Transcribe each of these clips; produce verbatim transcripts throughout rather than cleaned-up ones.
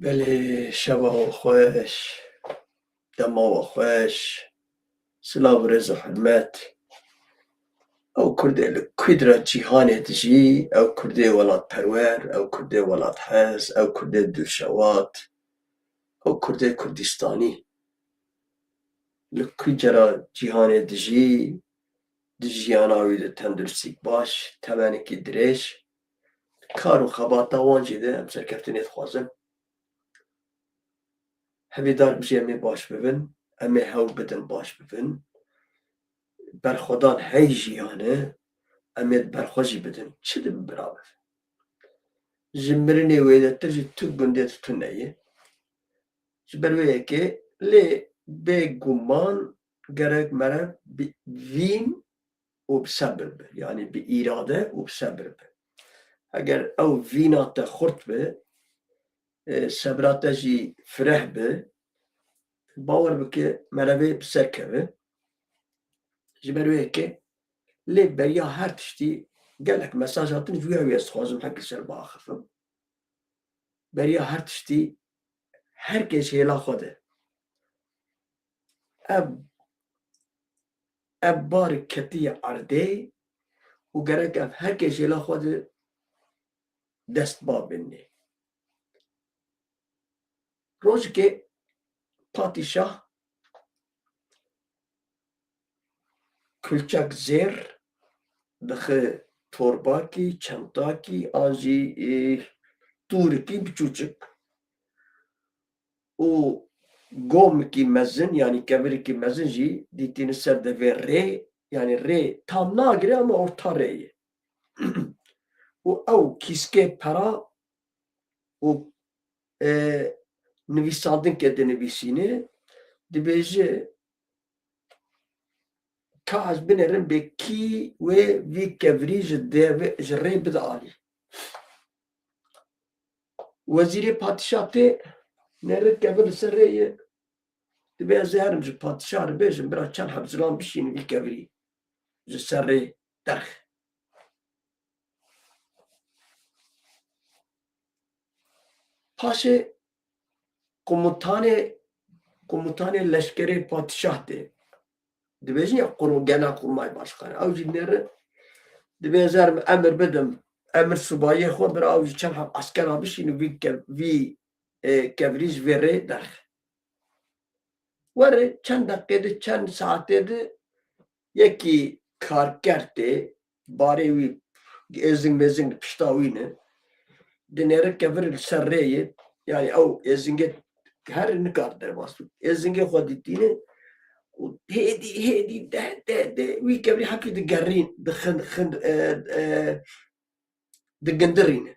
Belê, şeva we xweş, dema we xweş, silav, rêz û hurmet. Ew Kurdê li ku de ra cîhanê dijî, ew Kurdê welatperwer, ew Kurdê welathez, ew Kurdê dûşewat, ew Kurdê Kurdistanî. Li ku de ra cîhanê dijî, di jiyana wî de tenduristîk baş, temenekî dirêj, kar û xebata wan jî de em serkeftinê dixwazin. Hevîdar bijî em ê baş bibin, em ê hewl bidin baş bibin. Berxwedan hey jiyan e, em ê berxwe jî bidin. Çi dibe bira bibe? Ji mirinê wêdetir jî tu gundê tu tune ye. Ji ber wê yekê lê bêguman gerek mere bi vîn û bi sebir be. Yanî bi îrade û bi sebir be. Eger ew vîna te xurt be, e, sebra te jî fireh be, bawer bike merevê bi ser keve. Ji ber wê yekê lê beriya her tiştî gelek mesaj hatin, ji wî ya wî ez dixwazim heke ser biaxifim. Beriya her tiştî her kes hêla xwe de. Ev, ev bar ketiye erdê û gerek ev her kes hêla xwe de dest ba binê. Rojikê padîşah kulçek zêr dixe torbakî, çentakî an jî, e, tûrikî biçûçik û gomikî mezin, yanî kevirikî mezin jî dîtîne ser devê rê, yanî rê tam nagire ama orta rê ye. Û ew kîskê pera û, e, nivîsandinke dinivîsîne, dibêje, ka ez binêrim bê kî wê vî kevirî ji devê, ji rê bide alî. Wezîrê padîşah tê, nêre kevir li ser rê ye. Dibê ez ê herim ji padîşah re bêjim, bira çend heb zilam bişînin vî kevirî ji ser rê derxe. Paşê komutanê, komutanê leşkerê padîşah tê. Dibêjin ya qur-, genelkurmay başkanı. Ew jî nêre dibê ez herim emir bidim. Emir subayê xwe bira ew jî çend heb eskera bişînin vî ke-, vî, e, kevirî ji vê rê derxe. Were çend deqê de, çend saetê de yekî karker tê, barê wî êzing mêzing li pişta wî ne. Dinêre kevir li ser rê ye. Yanî ew êzingê her nikar derbas bû. Êzingê xwe dîtîne û hêdî, hêdî, de, de, de, wî kevirî hepî digerîn, dixin, xin, e, e, digindirîne.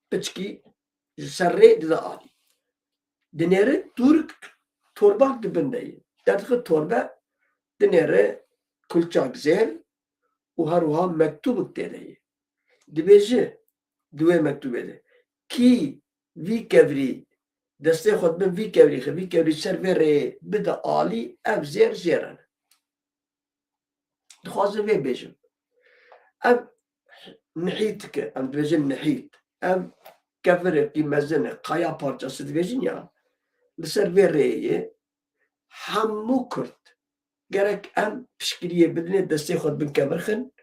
Piçkî ji ser rê dide alî. Dinêre tûrik torbak di bin de ye. Derdixe torbe, dinêre kulçak zêr û her wiha mektûbik tê de ye. Dibêje di wê mektûbê de, kî vî kevirî destê xwe dibin vî kevirî, xe vî kevirî ser vê rêyê bide alî, ev zêr jê re ne. Dixwazim vê bêjim. Ev nihîtik e, em dibêjin nihît. Ev kevirekî mezin e, qaya parçası dibêjin ya. Li ser vê rêyê hemû Kurd gerek em piştgiriyê bidinê, destê xwe dibin kevir xin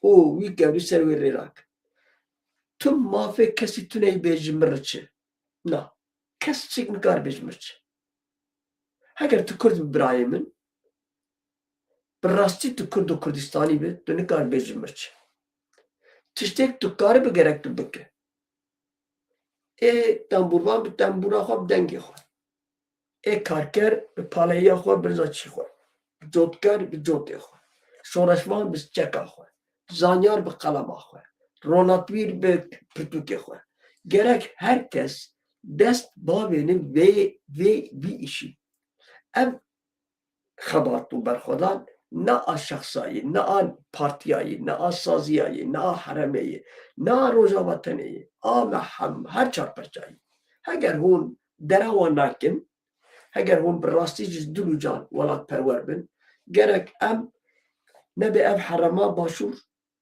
û wî kevirî ser wê rê rakin. Tu mafê kesî tune yî bêjî min re çi? Na. Kes çik nikar bêjî min re çi. Heger tu Kurd bi birayê min, bi rastî tu Kurd û Kurdistanî bi, tu nikar bêjî min re çi. Tiştêk tu karibi gerek tu bike. Ê tembûrvan bi tembûra xwe, bi dengê xwe. Ê karker bi paleyiya xwe, bi riza çî xwe. Bi cotkar bi cotê xwe. Şoreşvan bi çeka xwe. Zanyar bi qelema xwe. Ronatbîr bi pirtûkê xwe. Gerek her kes dest bavêne vê, vê, vî îşî. Ev xebat û berxwedan ne a şexsa yê, ne a partiya yê, ne a saziya yê, ne a heremê yê, ne a Rojava tenê yê, a me hem her çar perça yê. Heger hûn derewa nakin, heger hûn bi rastî ji dil û can welatperwer bin, gerek em nebe ev herema Başûr,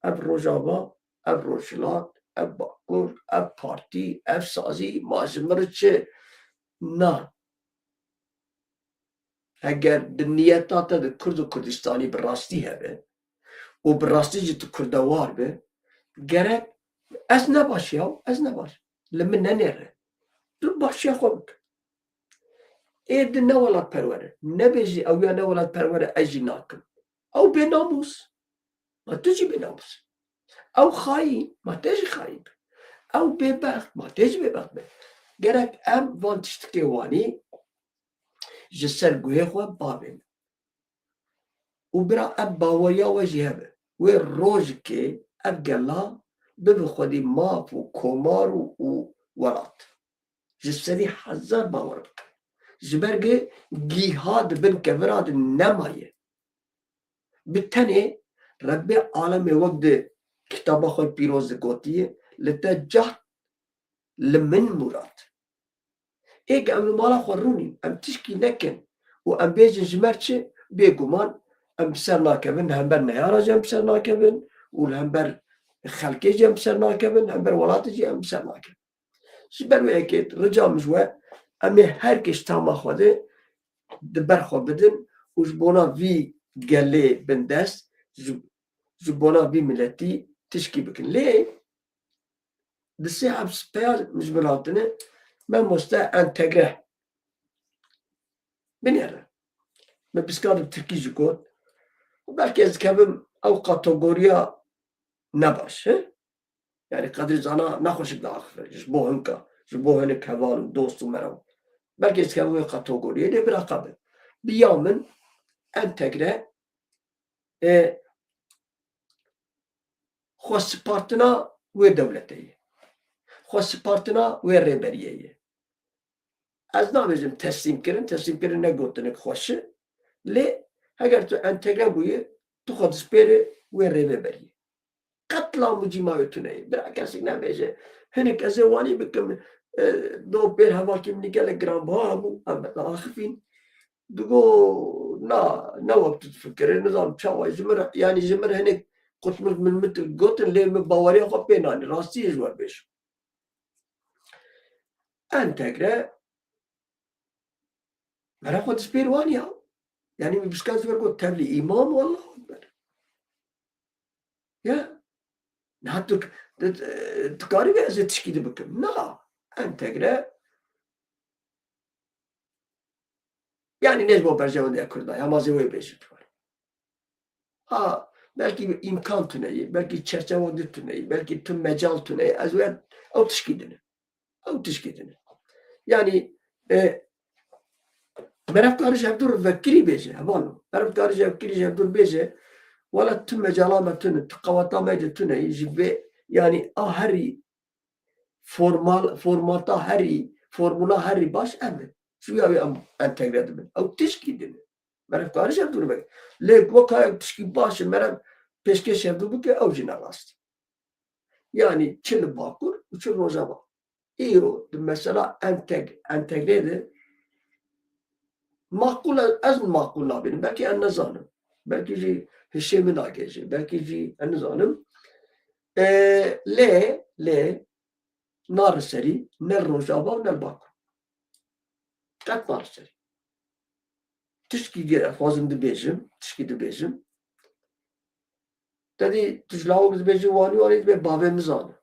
ev Rojava, ev Rojhilat, ev Bakur, ev partî, ev sazî, ma ji min re çi? Na. Heger di niyeta te de Kurd û Kurdistanî bi rastî hebe û bi rastî jî tu Kurdewar be, gerek ez ne baş ya, ez ne baş. Li min nenêre. Tu başiya xwe bike. Ê di ne welatperwer e. Nebêjî ew ya ne welatperwer e, ez jî nakim. Ew bênamûs. Ma tu jî bênamûs. Ew xayîn. Ma te jî xayîn be. Ew bêbext. Ma te jî bêbext be. Gerek em van tiştikê wanî ji ser guhê xwe bavênin. Û bira ev baweriya we jî hebe. Wê rojikê ev gela bibe xwedî maf û komar û, û welat. Ji serî hezar bawer bike. Ji ber ku gîha di bin kevira de nemaye. Bi tenê Rebbê alemê wek di kitaba xwe pîroz de gotiye, li te cehd li min murad. Ê ke em li mala xwe rûnîn, em tişkî nekin û em bêjin ji me re çi, bêguman em bi ser nakevin, li hember neyara jî em bi ser nakevin û li hember xelkê jî em bi ser nakevin, li hember welatê jî em bi ser nakevin. Ji ber wê yekê rica min ji we, em ê her kes tama xwe de di ber xwe bidin û ji bona vî gelê bindest, ji, ji bona vî miletî tişkî bikin. Lê di sê heb sibê ya ji min hatine, mamoste entegre binêre. Me piska bi tirkî jî got. Û belkî ez dikevim ew kategoriya ne baş, he? Yani Qedrî Zana nexweşik diaxife ji bo hinka, ji bo hinek heval û dost û merav. Belkî ez dikevim wê kategoriyê, lê bira qe be. Bi ya min entegre, e, xwe spartina wê dewletê ye. Xwe spartina wê rêberiyê ye. Ez nabêjim teslîm kirin, teslîm kirin ne gotinek xweş e. Lê heger tu entegre bûyî, tu xwe dispêrî wê rêveberiyê. Qet lam û cîma wê tune ye. Bira kesek nebêje. Hinek ez ê wanî bikim, e, do pêr hevalkî min gelek giranbiha hebû, em diaxifîn. Digo, na, ne wek tu difikirî, nizanim çawa ye. Ji min re, yanî ji min re hinek qutmir min, min gotin, lê min baweriya xwe pê nanî. Rastiyê ji we bêjim. Entegre, mera xwe dispêr wan ya. Yanî min piska ji wer got tevlî îmam û Allahu Ekber. Ya. Niha tu, tu, tu karî vê ez ê tişkî di bikim. Na. Entegre. Yanî ne ji bo berjewendiya Kurda, ya ma zê wê bêjin tu. Ha, belkî îmkan tune ye, belkî çerçewa di tune ye, belkî tu mecal tune ye. Ez wê ew tişkî dine. Ew tişkî dine. Yanî, e, meriv karî ji hevdû re vekirî bêje, hevalno. Meriv karî ji hevkirî ji hevdû re bêje, wela tu mecala me tune, tu qeweta me de tune ye, ji vê, yanî a herî formal, formata herî, formula herî baş ev e. Ji ya wê em entegre dibin. Ew tişkî din e. Meriv karî ji hevdû re vekir. Lê weka ew tişkî baş e, meriv pêşkêş hevdû bike, ew jî ne rast e. Yanî çi li Bakur û çi li Rojava. Îro di mesela enteg-, entegre de maqûl ez, ez maqûl nabînim. Belkî ez nizanim. Belkî jî hişê min nagêje. Belkî jî ez nizanim. E, lê, lê nare serî ne li Rojava û ne li Bakur. Qet nare serî. Tişkî gere xwazim dibêjim, tişkî dibêjim. Te dî tu ji lawik dibêjî wanî wanî dibê bavê min zane.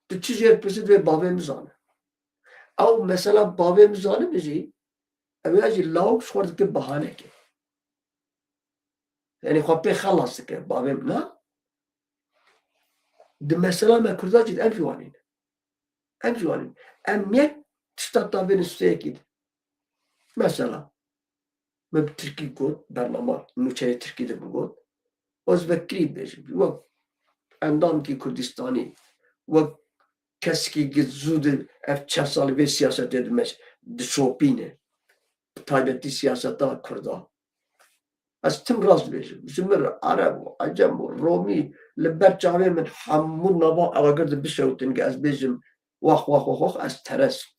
Tu çi jê dipirsî dibê bavê min zane. Ew mesela bavê min zane min jî, ew ya jî lawik ji xwe dike bahaneke. Yanî xwe pê xelas dike bavê min, na? Di mesela me Kurda jî em jî wanî ne. Em jî wanî ne. Em yek tişta tavêne stûyekî de. Mesela, min bi tirkî got, bernama nûçeyê tirkî de min got. Ez vekirî dibêjim. Wek endamekî Kurdistanî, wek kesekî ku zû di ev çend salî vê siyasetê dimeş-, dişopîne. Bi taybetî siyaseta Kurda. Ez tim rast dibêjim. Ji min re Ereb û Ecem û Romî li ber çavê min hemû nava agir de bişewtin ke ez bêjim wax, wax, wax, wax, ez teres im.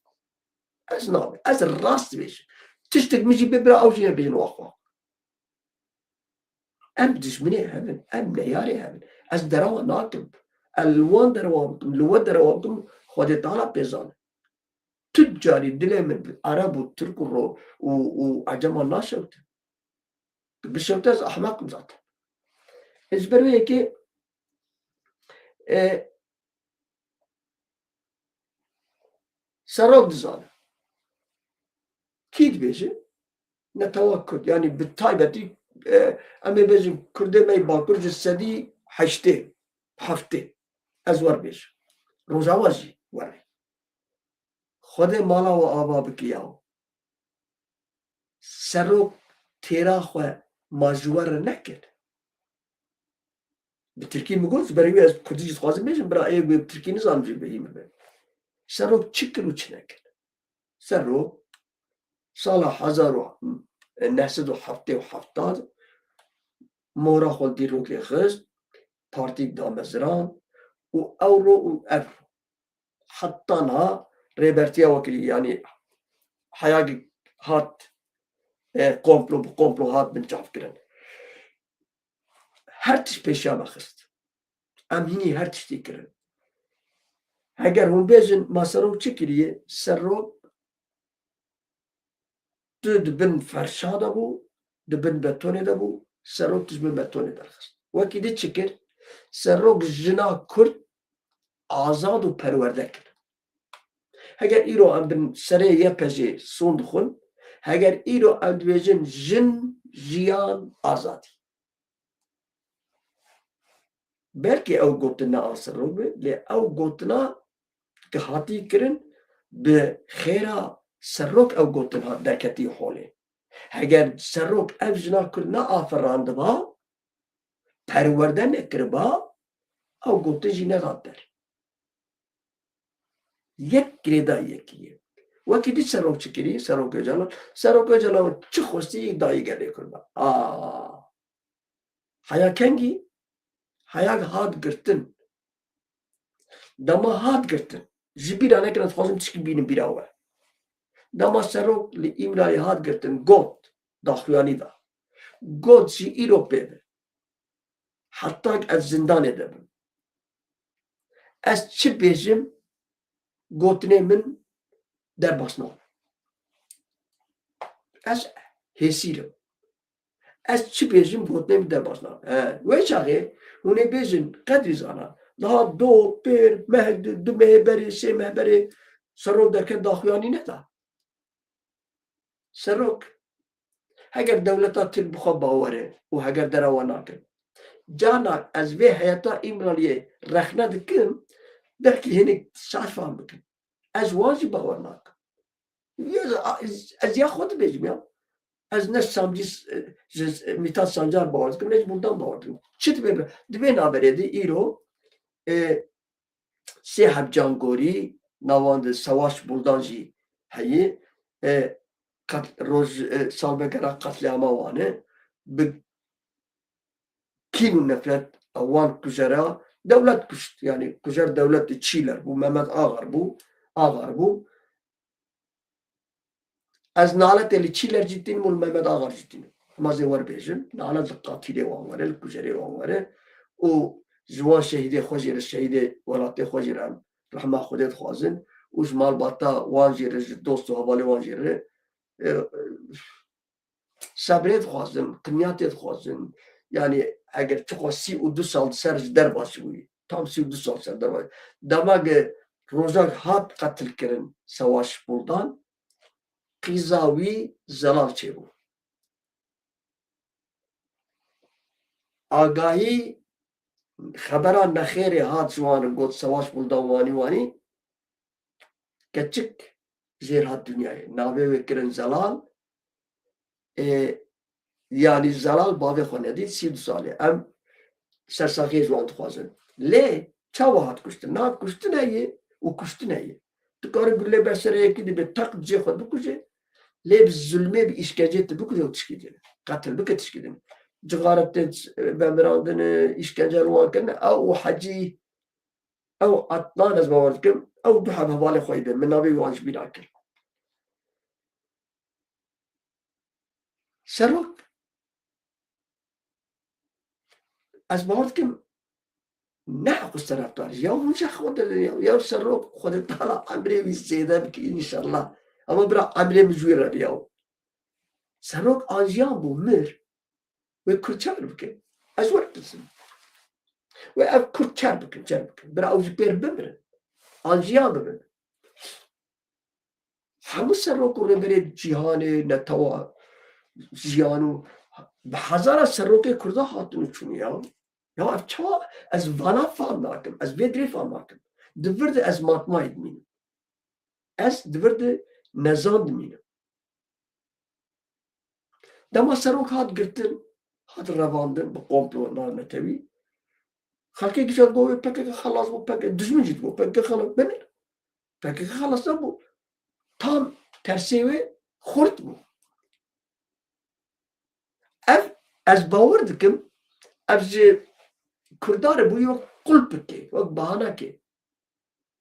Ez nabê. Ez rast dibêjim. Tiştek min jî bê bira ew jî nebêjin wax, wax. Em dijminê hev in, em neyarê hev in. Ez dera wan nakim. Ez li wan derewa bikim, li we derewa bikim, Xwedê Teala pê zane. Tu carî dilê min bi Ereb û Tirk û Ro-, û, û Eceman naşewte. Bişewte ez ehmeq im zaten. Ez ji ber wê yekê, e, Serok dizane. Kî dibêje? Netewa Kurd. Yanî bi taybetî, e, em ê bêjin Kurdê me yê Bakur ji sedî heştê, heftê. Ez wer bêjim. Rojava jî werê. Xwedê mala we ava bike yaw. Serok têra xwe ma ji we re nekir. Bi tirkî min got, ji ber wî ez kurdî jî dixwazim bêjim, bira ê wê bi tirkî nizanim jî bêhî min be. Serok çi kir û çi nekir? Serok sala hezar û neh sed û heftê û heft mora xwe li dîrokê xist, partîk damezirand û ewro û ev heta niha rêbertiya we kirî, yanî heya hat, e, komplo bi komplo hat binçavkirin. Her tişt pêşiya me xist. Em hînî her tiştî kirin. Heger hûn bêjin, ma Serok çi kiriye? Serok tu di bin ferşa de bû, di bin betonê de bû, Serok tu ji bin betonê derxist. Wekî di çi kir? Serok jina Kurd azad û perwerde kir. Heger îro em bin serê Y P J'ê son dixwin, heger îro em dibêjin jin, jiyan, azadî. Belkî ew gotin ne a Serok be, lê ew gotina ki hatî kirin bi xêra Serok ew gotin hat derketî holê. Heger Serok ev jina Kurd neaferandiba, perwerde nekiriba, ew gotin jî nehat der. Yek girêdayî yekî ye. Wekî dî Serok çi kirî? Serok Ocalan. Serok Ocalan çi xwestî dayî gelê Kurdan. Aa! Heya kengî? Heya hat girtin. Dema hat girtin. Ji bîra nekin, ez dixwazim tişkî bînim bîra we. Dema Serok li Îmralî hat girtin, got, daxuyanî da. Got jî îro pê be. Heta ez zindanê de bim. Ez çi bêjim, gotinê min derbas nabe. Ez hêsîr im. Ez çi bêjim, gotinê min derbas nabe. He, wê çaxê hûn ê bêjin, Qedrî Zana, niha do, pêr, meh, du, du mehê berê, sê meh berê Serok derket daxuyanî neda. Serok, heger dewleta Tirk bi xwe bawer e û heger derewa nakin, carna ez vê heyeta Îmraliyê rexne dikim, belkî hinek saet fam bikin. Ez wan jî bawer nakim. Ya, ez, ez ya xwe dibêjim ya. Ez ne Samcî, ji Mîtat Sancar bawer dikim, ne ji Buldan bawer dikim. Çi dibe be? Di vê naberê de îro, e, sê heb cangorî, nawan de Sewaş Buldan jî heye. E, qet-, roj, e, salvegera qetlîama wan e. Bi kîn û nefret wan kujera dewlet kuşt. Yanî kujer dewlet de Çîler bû, Mehmet Ağar bû, Ağar bû. Ez naletê li Çîler jî tînim û li Mehmet Ağar jî tînim. Hema zê wer bêjin, nalet li qatilê wan were, li kujerê wan were. Û ji wan şehîdê xwe jî re, şehîdê welatê xwe jî re em rehma Xwedê dixwazin. Û ji malbata wan jî re, ji dost û hevalê wan jî re, e, sebrê dixwazin, qinyatê dixwazin. Yanî eger çiqas sî û du sal di ser ji derbasî bûyî, tam sî û du sal ser derbasî. Dema ge rojak hat qetilkirin Sewaş Buldan, qîza wî zelal çêbû. Agahî, xebera nexêrê hat ji wan re, got Sewaş Buldan wanî wanî, keçik jêr hat dinyayê. Navê wê kirin Zelal. Ê, yanî Zelal bavê xwe nedît, sî du salê. Em sersaxiyê ji wan dixwazin. Lê çawa hat kuştin? Niha kuştin heye û kuştin heye. Tu kare gule ber serê yekî dibe, teq cê xwe bikuje. Lê bi zulmê, bi îşkencê tu bikuje û tişkî dine. Qetil bike, tişkî dine. Cixare tên vemirandine, îşkence li wan kirine. Ew û Hecî, ew Etnan, ez bawer dikim, ew du heb hevalê xwe yê be. Min navê wan ji bîr nakir. Serok, ez bawer dikim, Ne heqû sereftar. Ya hûn ji xwe de ya, ya Serok Xwedê Teala emrê wî zêde bike înşallah. Ama bira emrê min ji wî re be ya. Serok anjiyan bû, mir. Wê Kurd çer bikin? Ez we bipisim. Wê ev Kurd çer bikin, çer bikin. Bira ew ji pêr bimirin. Anjiyan bibin. Hemû serok û rêberê cîhanê, netewa, jiyan û bi hezara serokê Kurda hatin û çûn ya. Ya ev çawa ez vana fam nakim, ez vê dirê fam nakim. Di vir de ez matmayê dimînim. Ez di vir de nezan dimînim. Dema serok hat girtin, hat revandin bi komplo navnetewî. Xelkê giş hat got, "P K K xelas bû, P K K dijmin jî dibû, P K K xelas." Belê, P K K xelas nebû. Tam tersê wê xurt bû. Ev, ez bawer dikim, ev ji Kurdan re bûye wek qulpikê, wek bahanekê.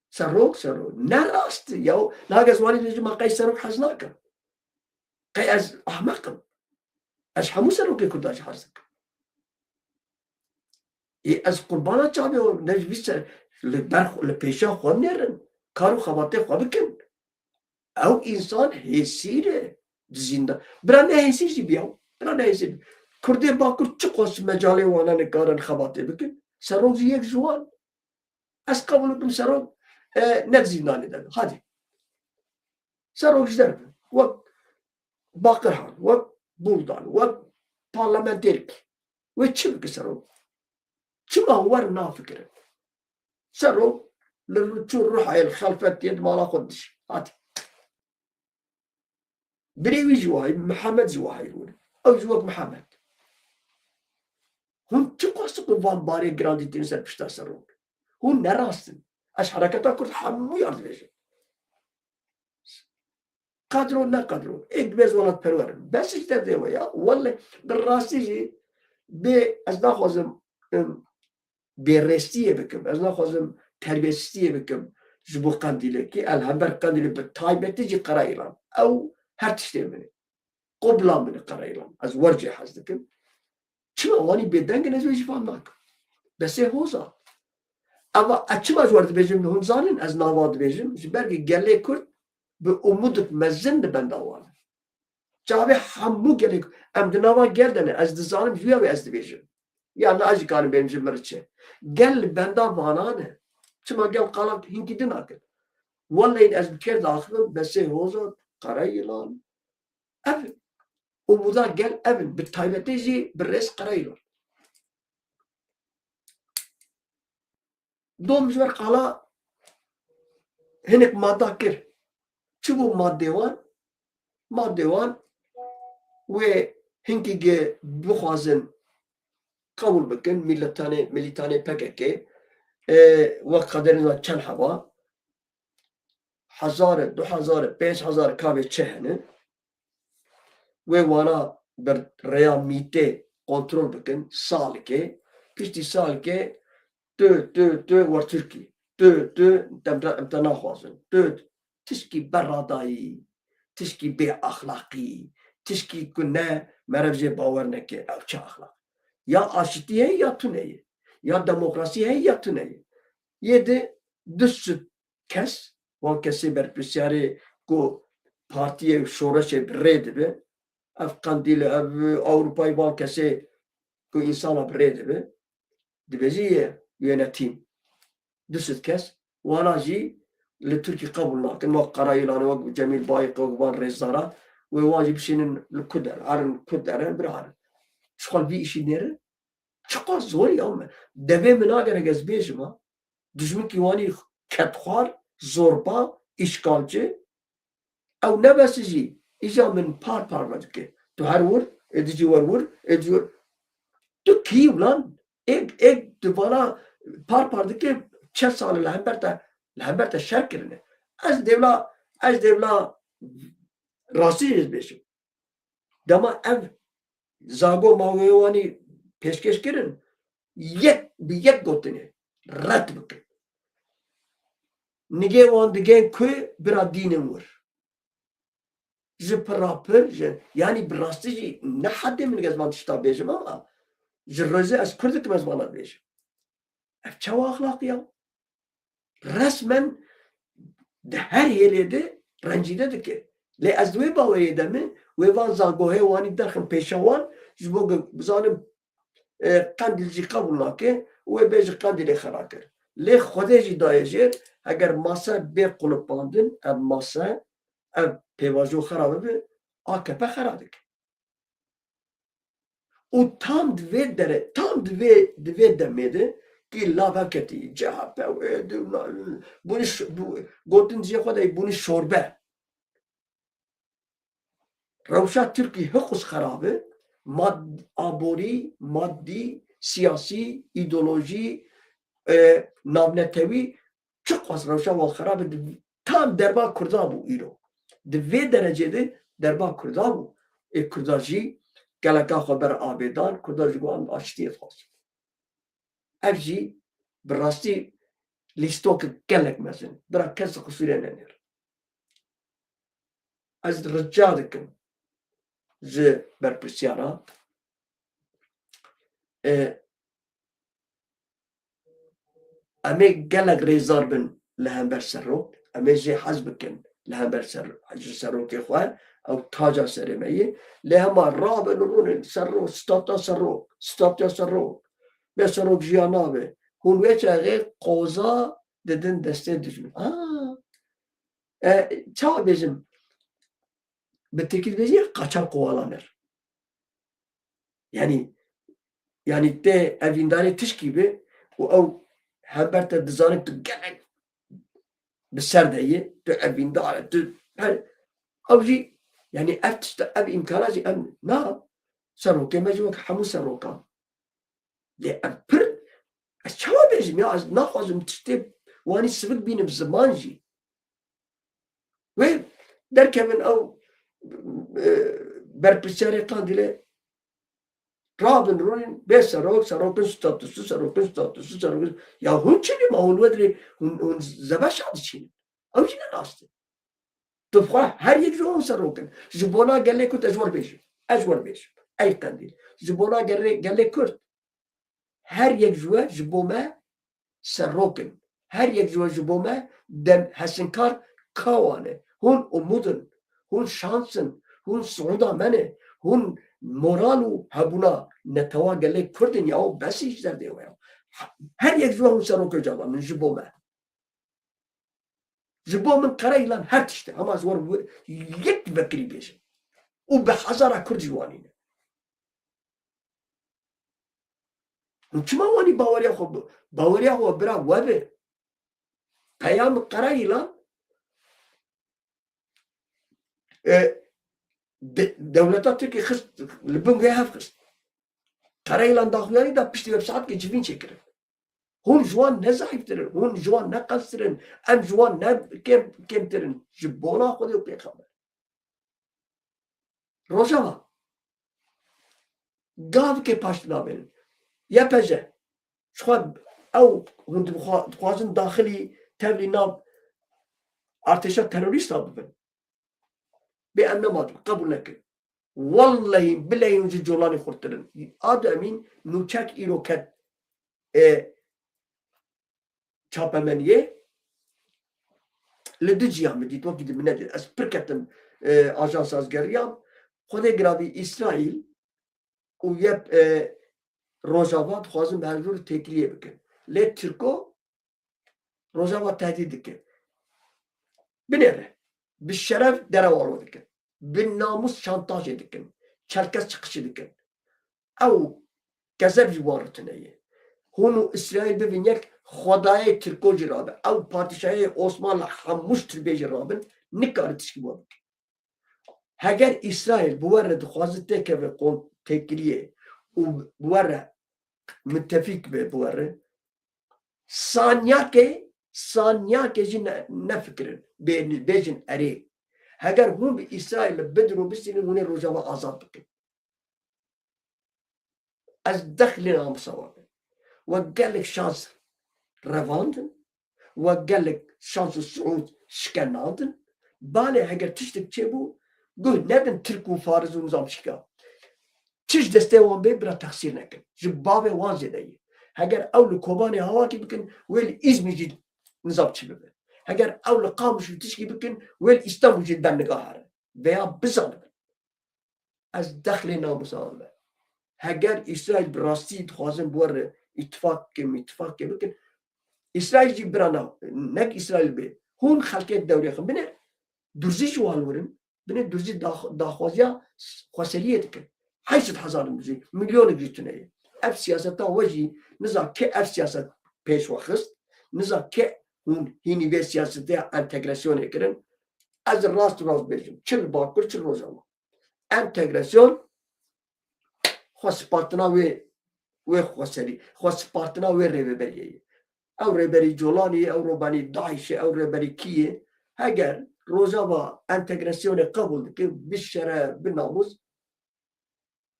Serok, serok. Ne rast e ya. Niha ez wanî dibêjim, ma qey serok hez nakim. Qey ez ahmeq im. Ez hemû serokê Kurdan jî hez dikim. Ê ez qurbana çavê wan, ne ji vî ser, li ber xwe, li pêşiya xwe nêrin. Kar û xebatê xwe bikin. Ew însan hêsîr e. Di zîndan. Bira ne hêsîr jî biya. Bira ne hêsîr. Kurdê Bakur çiqas mecalê wana nikarin xebatê bikin. Serok jî yek ji wan. Ez qebûl bikim Serok, e, ne di zîndanê de be. Hadi. Serok ji derve. Wek Bakirhan, wek Buldan, wek parlamentêrkî. Wê çi bike Serok? Çima wer nafikirin? Serok li çû ruhayê li xelfetiyê di mala xwe dijî. Hadi. Birê wî jî wahî, Mihemed jî wahî bûne. Ew jî wek Mihemed. Hûn çi qasî ku van barê giran dîtin ser pişta Serok? Hûn ne rast in. Ez hereketa Kurd hemû yar dibêjim. Qedro ne qedro. Ê dibêz welatperwer in. Bes ji derdê we ya. Welle bi rastî jî bê ez naxwazim, em, bêrêstiyê bikim. Ez naxwazim terbiyesiztiyê bikim ji bo Qendîlê. Kî el hember Qendîlê bi taybetî jî Qerayîlan. Ew her tiştê min e. Qobla min e Qerayîlan. Ez wer jê hez dikim. Çima wanî bêdeng in ez wê jî fam nakim. Besê hoza. Eva ez çima ji wer dibêjim hûn zanin ez nava dibêjim. Ji ber ki gelê Kurd bi umudek mezin li benda wan e. Çavê hemû gelê Kurd. Em di nava gel de ne. Ez dizanim ji wî ya wê ez dibêjim. Ya na ez jî karim bêm ji min re çi. Gel li benda vanan e. Çima gel qala hinkî din nakin. Wellehî ez bi kêr diaxivim Besê Hoza, Qerayîlan. Ev in. Umuda gel ev in. Bi taybetî jî bi rêz Qerayîlan. Dom ji ber qala hinek madda kir. Çi bû maddê wan? Maddê wan wê hinkî ge bixwazin qebûl bikin, mîletanê, milîtanê P K K, e, wek qederên wan çend heba, hezar e, du hezar e, pênc hezar e, ka vê çi hene, wê wana bi rêya mîtê kontrol bikin, salkê, piştî salkê tu, tu, tu wer Tirkî, tu, tu, em te, em te naxwazin, tu, tişkî beradayî, tişkî bêaxlaqî, tişkî ku ne meriv jê bawer neke, ew çi axlaq? Ya aşitî heye ya tune ye, ya demokrasî heye ya tune ye. Yê di du sed kes, wan kesê berpirsiyarê ku partiyê û şoreşê bi rê dibe, ev Qendîl e, ev Ewropayê, wan kesê ku însana bi rê dibe, dibêjî ye yönetîm. Du sed kes, wana jî li Tirkî qebûl nakin. Wek Qerayîlan, wek Cemîl Bayik, wek van rêzdara, wê wan jî bişînin li ku der, erin ku derin, bira erin. Ji xwe li vî îşî nêrin. Çiqas zor e ya me. Devê min a gerek ez bêjim ha. Dijminkî wanî kedxwar, zorba, îşgalci. Ew nebes jî, îja min par par vedike. Tu her wir, ê dijî wer wir, ê dijî wer. Tu kî ulan? Ê, ê di vana par par dike, çend sal li hember te, li hember te şer kirine. Ez dêvla, ez dêvla rastî jê dibêjim. Dema ev zago mawê wanî pêşkêş kirin, yek bi yek gotinê red bikin. Nigê wan digên ku bira dînin wir. Ji pira pir, ji, yanî bi rastî jî ne hedê min ez van tişta bêjim ama ji rêzê ez Kurd dikim ez vana dibêjim. Ev çawa axlaqî ya? Resmen di her hêlê de rencîde dike. Lê ez di wê baweriyê de me, wê van zangohê wanî derxin pêşa wan, ji bo ku bizanim, e, Qendîl jî qebûl nake, wê bêje Qendîlê xera kir. Lê Xwedê jî daye jêr, heger mase bê qulipandin, ev mase, ev pêvajo xera bibe, A K P xera dike. Û tam di vê dere, tam di vê, di vê demê de kî lav hevketî, C H P û ê di, bûnî ş-, bû-, gotin jê xwe de bûnî şorbe. Rewşa Tirkî hiqûs xerab e. Mad-, aborî, maddî, siyasî, îdeolojî, e, navnetewî, çiqas rewşa wan xerab e, di, tam derba Kurda bû îro. Di vê derecê de derba Kurda bû. Ê Kurda jî geleka xwe ber avê dan, Kurda ji wan aştiyê dixwazin. Ev jî bi rastî lîstok gelek mezin. Bira kes qisûrê nenêr. Ez rica dikim ji berpirsiyara, e, em ê gelek rêzdar bin li hember Serok, em ê jê hez bikin li hember ser, ji Serokê xwe, ew taca serê me ye. Lê hema rabin û rûnin Serok, statya Serok, statya Serok. Bê Serok jiyan nabe. Hûn wê çaxê qoza didin destê dijmin. Aa, e, çawa bêjim? Bi tirkî dibêjin ya kaçan kovalaner. Yanî, yanî tê evîndarê tişkî be û ew hember te dizane tu gelek bi ser de yî, tu evîndar e, tu her, ew jî, yanî ev tişta, ev îmkana jî em na, serokê me jî wek hemû serokan. Lê ev pir, ez çawa bêjim ya, ez naxwazim tiştê wanî sivik bînim ziman jî. Wê derkevin ew, e, berpirsiyarê Qandîlê rabin rûnin bê serok, serokin statusu, serokin statusu, serokin. Ya hûn çi ne ma hûn we dirê hûn, hûn zebeşa diçînin. Ew jî ne rast e. Tu xwe her yek ji hûn serokin. Ji bona gelê Kurd ez wer bêjim. Ez wer bêjim. Ey Qandîl. Ji bona gelê, gelê Kurd. Her yek ji we ji bo me serok in. Her yek ji we ji bo me dem hesinkar kawan e. Hûn umûd in, hûn şans in, hûn siûda me ne, hûn moral û hebûna netewa gelê Kurd in ya, o besî ji derdê we ya. Her yek ji we hûn serok e, cava min ji bo me. Ji bo min Qereylan her tişt e. Hema ez wer wi-, yek vekirî bêjim. Û bi hezara Kurd jî wanî ne. Hûn çima wanî baweriya xwe bi-, baweriya xwe bira we be? Peyam Qereylan, e, de-, dewleta Tirkî xist, li bin wê hev xist. Qereylan daxuyanî da piştî wê bi saetkê civîn çêkirin. Hûn ji wan ne zehîftir in, hûn ji wan ne qelstir in, em ji wan ne kêm, kêmtir in. Ji bona Xwedê û Pêxember. Rojava. Gavkê paş nabênin. Y P J. Ji xwe ew hûn dixwa-, dixwazin daxilî tevlî nav artêşa terorîsta bibin. Bê em nema qebûl nekin. Wellehî bilehî hûn ji Colanî xurttir in. Ado Emîn nûçek îro ket, e, çapemeniyê li du ciya min dît, wekî di min nedît. Ez pir ketim, e, ajansa ez geriyam. Xwedê giravî Îsraîl û yep, e, Rojava dixwazin bi hevdû re têkiliyê bikin. Lê Tirko Rojava tehdît dike. Binêre. Bi şeref derewa ro dikin. Bi namûs şantajê dikin. Çerkez çiqişî dikin. Ew kezeb ji wan re tune ye. Hûn û Îsraîl bibin yek, xwedayê Tirko jî rabe. Ew padîşahê Osmanlı hemû ji tirbê jî rabin. Nikare tişkî wan bike. Heger Îsraîl bi we re dixwaze têkeve kon-, têkiliyê û bi we re mitefîk be bi we re, saniyakê, saniyakê jî ne-, nefikirin, bê-, bêjin erê. Heger hûn bi Îsraîl bidin û bistînin, hûn ê Rojava azad bikin. Ez dexlê namusa wan. We gelek şans revandin, we gelek şans û siûd şikenandin. Balê heger tiştek çêbû, guh nedin Tirk û Faris û nizam çika. Çi ji destê wan bê, bira texsîr nekin. Ji bavê wan zêde ye. Heger ew li Kobanê hawakî bikin, wê li Îzmîr jî nizam çi bibe. Heger ew li Qamişlo tişkî bikin, wê li Îstanbul jî li ber niga here. Veya bizanibin. Ez dexlê namûsa me. Heger Îsraîl bi rastî dixwazin bi we re îtifaqê, îtifaqê bikin, Îsraîl jî bira na, nek Îsraîl bê. Hûn xelkê dewrê xwe bine, Durzî ji wan werin, binê Durzî dax-, daxwaziya xweseriyê dikin. Heşt sed hezar Durzî, milyonek jî tune ye. Ev siyaseta we jî niza kê ev siyaset pêş we xist, niza kê hûn hînî vê siyasetê ya entegrasyonê kirin. Ez rast û rast bêjim, çi li Bakur, çi li Rojava. Entegrasyon xwe spartina wê, wê xweserî, xwe spartina wê rêveberiyê ye. Ew rêberî Colanî ye, ew rêberî DAIŞ e, ew rêberî kî ye. Heger Rojava entegrasyonê qebûl dike, bi şeref, bi namûs,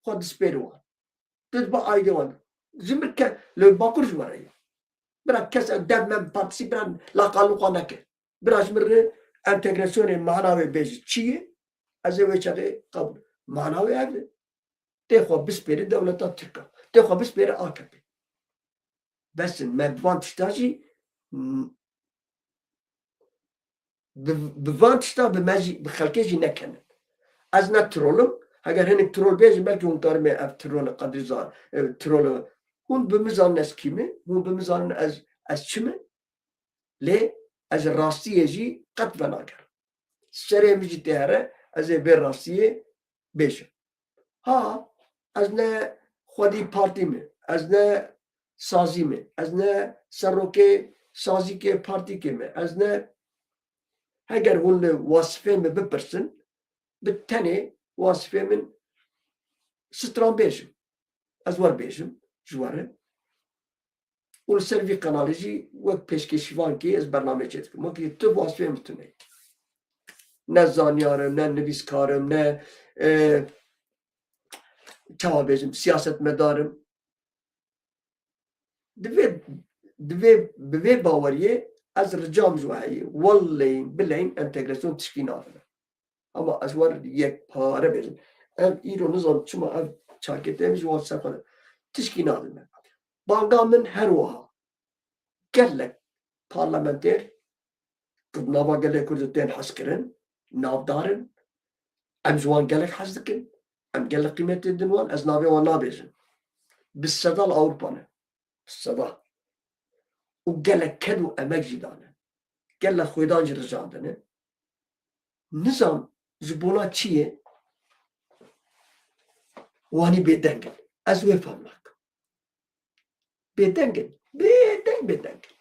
xwe dispêre wan. Tu dibe aîdê wan. Ji min ke li Bakur ji we re ye. Bira kes ev dev me bi partîsî bira laqalin xwe neke. Bira ji min re entegrasyonê mana wê bêje çi ye? Ez ê wê çaxê qebûl. Mana wê ev e. Tê xwe bispêre dewleta Tirk a. Tê xwe bispêre A K P. Bes in, me bi van tişta jî, m-, bi, bi van tişta bi me jî, bi xelkê jî nekenin. Ez ne trolim. Heger hinek trol bêjin, belkî hûn karime ev trol e, Qedrî Zar, e, trol e. Hûn bi min zanin ez kî me, hûn bi min zanin ez, ez çi me. Lê ez rastiyê jî qet venagerim. Serê min jî tê here, ez ê vê rastiyê bêjim. Ha, ez ne xwedî partî me, ez ne sazî me, ez ne serokê sazîkê partîkê me, ez ne, heger hûn li wasifê min bipirsin, bi tenê wasifê min stranbêj im. Ez wer bêjim, ji we re. Û li ser vî qenalê jî wek pêşkêşîvankê ez bernameyê çêdikim. Wekî tu wasfê min tune. Ne zanyar im, ne nivîskar im, ne, e, çawa bêjim, siyasetmedar im. Divê, divê, bi vê baweriyê ez ricam ji we heye. Welleyîn, bileyîn entegrasyon tişkî nadin. Ama ez wer yekpare bêjim. Ev îro nizam çima ev çakê te ji wan ser xwe de tişkî nadin me. Banga min her wiha gelek parlamenter ku nava gelê Kurd tên hezkirin, navdar in. Em ji wan gelek hez dikin. Em gelek qîmetê din wan. Ez navê wan nabêjim. Bi seda li Ewropa ne. Bi seda. Û gelek ked û emek jî dane. Gelek xwêdan jî rijandine. Nizam ji bona çi ye? Wanî bêdeng in. Ez wê fam nakim. Bêdeng in. Bêdeng, bêdeng in.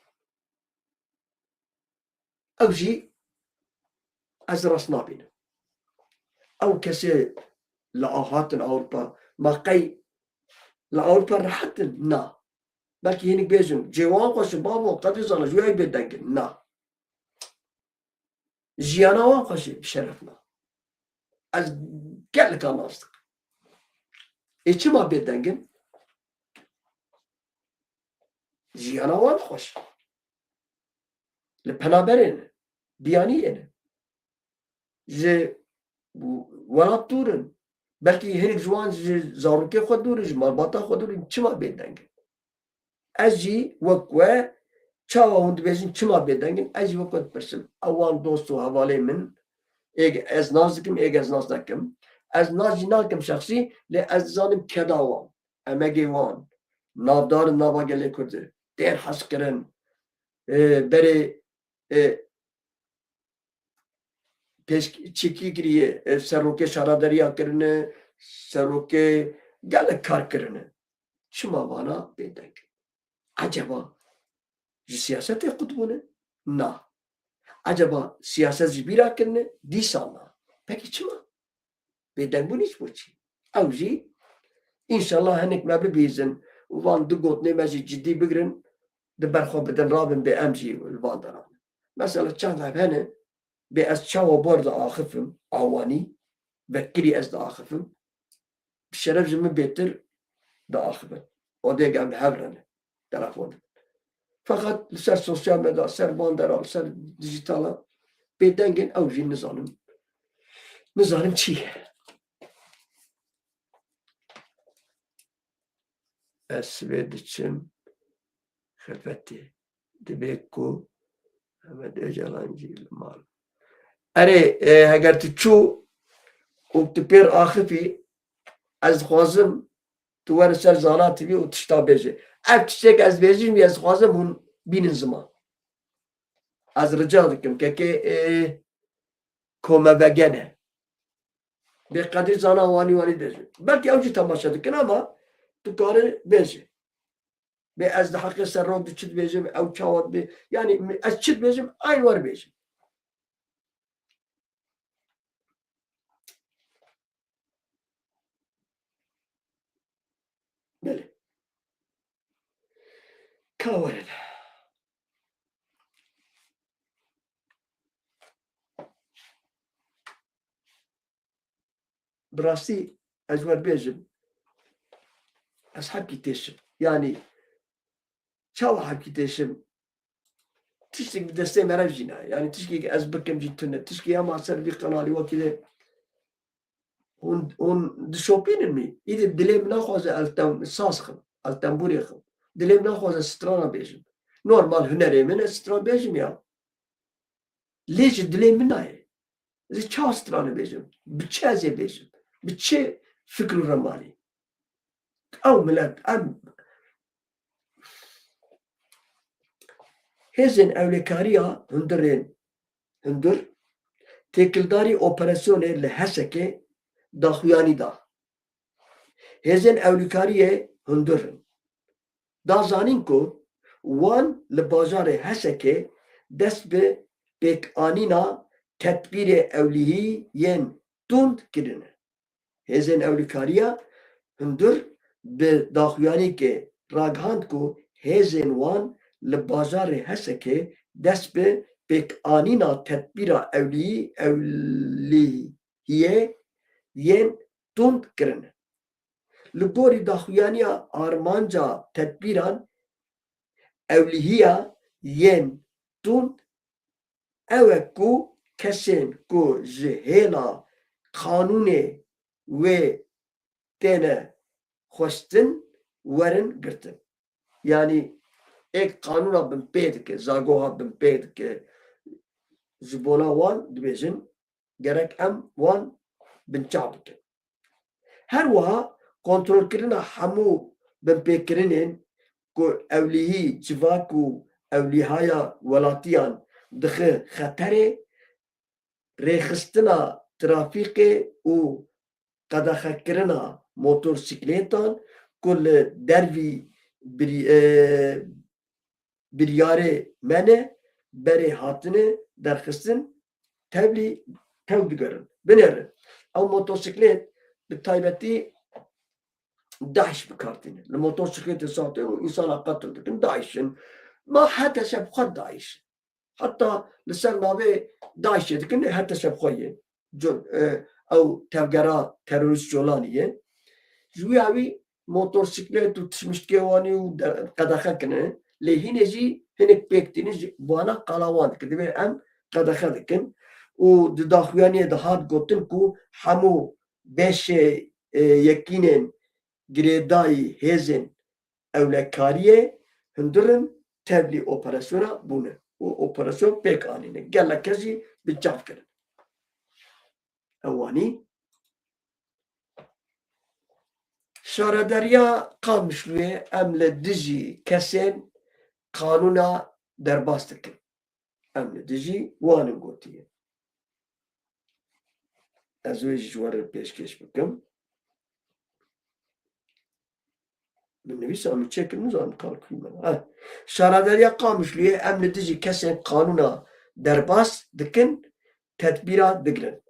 Ew jî ez rast nabînim. Ew kesê li a hatin Ewropa, ma qey li Ewropa rehet in? Na. Belkî hinek bêjin, cê wan xweş in, bavo, qedrê zana, ji wê bêdeng in. Na. Jiyana wan xweş e, bi şeref na. Ez geleka nas dikim. Ê çima bêdeng in? Jiyana wan xweş e. Li penaberê ne, biyaniyê ne. Ji welat dûr in. Belkî hinek ji wan ji zarokê xwe dûr in, ji malbata xwe dûr in. Çima bêdeng in? Ez jî wek we, çawa hûn dibêjin çima bêdeng in, ez jî wek we dipirsim. Ew wan dost û hevalê min, êk ez nas dikim, êk ez nas nakim. Ez nas jî nakim şexsî, lê ez dizanim keda wan, emegê wan, navdar in nava gelê Kurd de. Têr hez kirin. E, berê, e, pêşçikî kiriye, e, serokê şaraderiya kirine, serokê gelek kar kirine. Çima vana bêdeng in? Eceba ji siyasetê qut bûne? Na. Eceba siyaset ji bîra kirine? Dîsa na. Pekî çima? Bêdengbûnî ji bo çi? Ew jî, înşallah, hinek me bibîzin û van du gotinê me jî cidî bigirin, di ber xwe bidin rabin, bê em jî li van deran. Mesela çend ev hene, bê ez çawa bar diaxifim, awanî, vekirî ez diaxifim, bi şeref ji min bêtir diaxifin. Odê em hev re ne, telefon dibin. Feqet li ser sosyal medya, ser van deran, ser dijîtala bêdeng in, ew jî nizanim. Nizanim çi ye. Ez sibê diçim. xilfetê. Divê ku Mehmet Ocalan jî li mal. Erê, e, heger tu çû û tu pêr axifî, ez dixwazim tu were ser Zana T V û tişta bêje. Ev tiştek ez bêjim, ez dixwazim hûn bînin ziman. Ez rica dikim, kekê, e, komevegene. Bê qedrî Zana wanî wanî bêje. Belkî ew jî temaşe dikin ama tu kare bêje. Bê ez di heqê Serok de çi dibêjim, ew çawa dibê, yanî ez çi dibêjim, eyn wer bêjim. Belê. Ka were de. Bi rastî ez wer bêjim, ez hepkî têşim. Yanî çawa hepkî têşim? Tiştek bi destê me re jî nayê. Yanî tiştekî ez bikim jî tune. Tiştekî hema ser vî qenalî wekî de hûn, hûn dişopînin mi? Îdî dilê min naxwaze ez tem-, saz xim, ez tembûrê xim. Dilê min naxwaze strana bêjim. Normal hunerê min e stran bêjim ya. Lê ji dilê min nayê. Ez ê çawa strane bêjim? Bi çi ez ê bêjim? Bi çi fikr û remanî? Ew milet, em hêzên ewlekariya hundirên hundir têkildarî operasyonê li Hesekê daxuyanî da. Hêzên ewlîkariyê hundir in. Da zanîn ku wan li bajarê Hesekê dest bi pêkanîna tedbîrê ewlîhî yên tund kirine. Hêzên ewlîkariya hundir bi daxuyanîkê ragihand ku hêzên wan li bajarê Hesekê dest bi pêkanîna tedbîra ewlî-, ewlîhiyê yên tund kirine. Li gorî daxuyaniya armanca tedbîran ewlîhiya yên tund ew e ku kesên ku ji hêla qanûnê wê têne xwestin werin girtin. Yanî êk qanûna binpê dike, zagoha binpê dike. Ji bona wan dibêjin, gerek em wan binçav bikin. Her wiha kontrolkirina hemû binpêkirinên ku ewlîhî civak û ewlîhaya welatiyan dixe xeterê, rêxistina trafîkê û qedexekirina motorsîklêtan ku li dervî birî-, e, biryarê me ne, berê hatine derxistin tevlî tew digerin. Binêrin. Ew motosiklet bi taybetî DAIŞ bi kar tînin. Li motosikletê saxtin û însana qetil dikin DAIŞ in. Ma hete şev xwe DAIŞ in. Heta li ser navê DAIŞê dikin, hete şev xwe yên. Col-, e, ew tevgera terorîst Colanî ye. Ji wî awî motosiklet û tişmiştgê wanî û de-, qedexe kine. Lê hînê jî hinek pêk tînin, ji wana qala wan dikin. Divê em qedexe dikin. Û di daxuyaniyê de hat gotin ku hemû beşê, e, yekînên girêdayî hêzên ewlekariyê hundirin tevlî operasyona bûne û operasyon pêk anîne. Gelek kes jî binçav kirin. Ew anî şaredariya Qamişlûyê em li dijî kesên qanûna derbas dikin. Em li dijî wan in gotiye. Ez wê jî ji we re pêşkêş bikim. Min nivîsa min çêkir, nizanim kalkû me. Heh. Şaredariya Qamişlûyê em li dijî kesên qanûna derbas dikin, tedbîra digirin.